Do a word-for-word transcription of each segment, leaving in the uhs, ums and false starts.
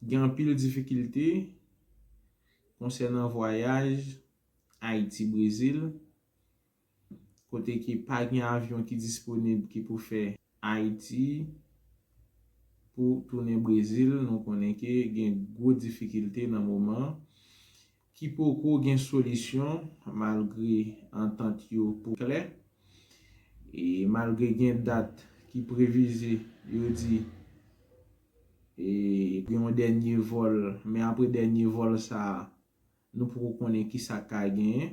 Gen anpil difikilte konsènan vwayaj Ayiti-Brezil, kote ke pa gen avyon ki disponib ki pou fè Ayiti pou tounen Brezil. Nou konnen ke gen gwo difikilte nan moman an, ki poko gen solisyon, malgre antant yo poko klè, e malgre gen dat ki previze, yo di, e gen yon dènye vòl, men apre dènye vòl sa a, nou poko konnen kisa k ka genyen.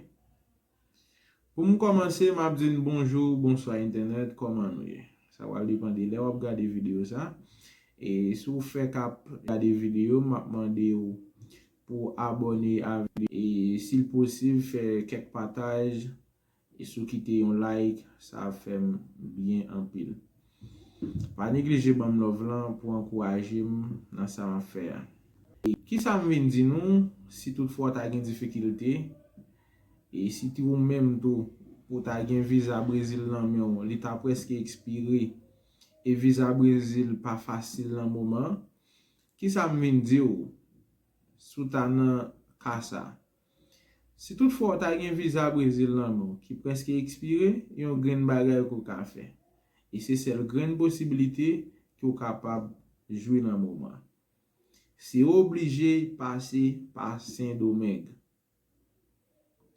Pou m kòmanse, m ap di n bonjou, bonswa entènèt, kòman nou ye? Sa pral depann de lè w ap gade videyo sa. E si w fèk ap gade videyo, m ap mande w pou w abòne avèk li. E si l posib, fè kèk pataj. E si w kite yon like, sa ap fè m byen anpil. Pa neglije ban m love lan pou ankouraje m nan sa m ap fè a. E kisa m vin di nou, si toutfwa w ta gen difikilte, e si ti ou menm tou, pou w ta gen viza Brezil nan men w, li ta prèske ekspire, e viza Brezil pa fasil nan moman an, kisa m vin di w si w ta nan ka sa? Si toutfwa w ta gen viza Brezil nan men w ki prèske ekspire, yon grenn bagay ke w ka fè. E se sèl grenn posiblite ke w kapab jwi nan moman an. Se oblije pase pa Sendomeng.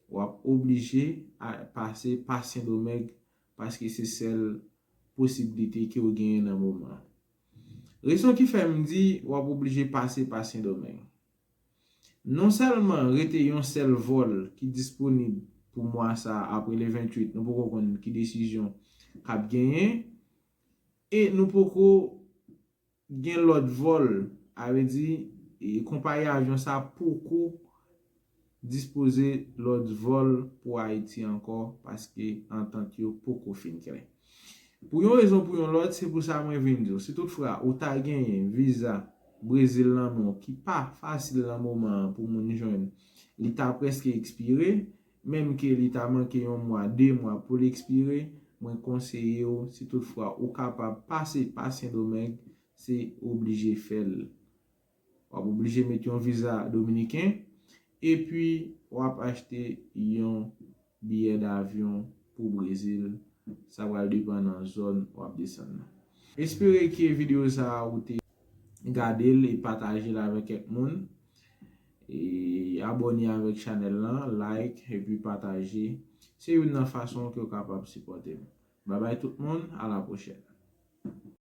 W ap oblije a- pase pa Sendomeng paske se sèl posiblite ke w genyen nan moman an. Rezon ki fè m di w ap oblije pase pa Sendomeng. Non sèlman rete yon sèl vòl ki disponib pou mwa sa a apre le venntuit, nou poko konn ki desizyon k ap genyen, e nou poko gen lòt vòl, a vle di, e konpayi avyon sa a poko dispoze lòt vòl pou Ayiti ankò, paske antant yo poko fin klè. Pou yon rezon pou yon lòt, se pou sa mwen vin di w. Si toutfwa ou ta genyen viza Brezil nan men w ki pa fasil nan moman an pou moun jwenn, li ta prèske ekspire, menm ke li ta manke yon mwa, de mwa pou l ekspire, mwen konseye w, si toutfwa ou kapab pase pa Sendomeng, se oblije fè l. W ap oblije met yon viza dominiken, epi w ap achte yon biyè davyon pou Brezil. Sa pral depann nan zòn w ap desann nan. Espere ke videyo sa a ou te gade l e pataje l avèk kèk moun. E abòne avèk chanèl lan, like, epi pataje. Se youn nan fason ke w kapab sipòte m. Babay tout moun, a la pwochèn.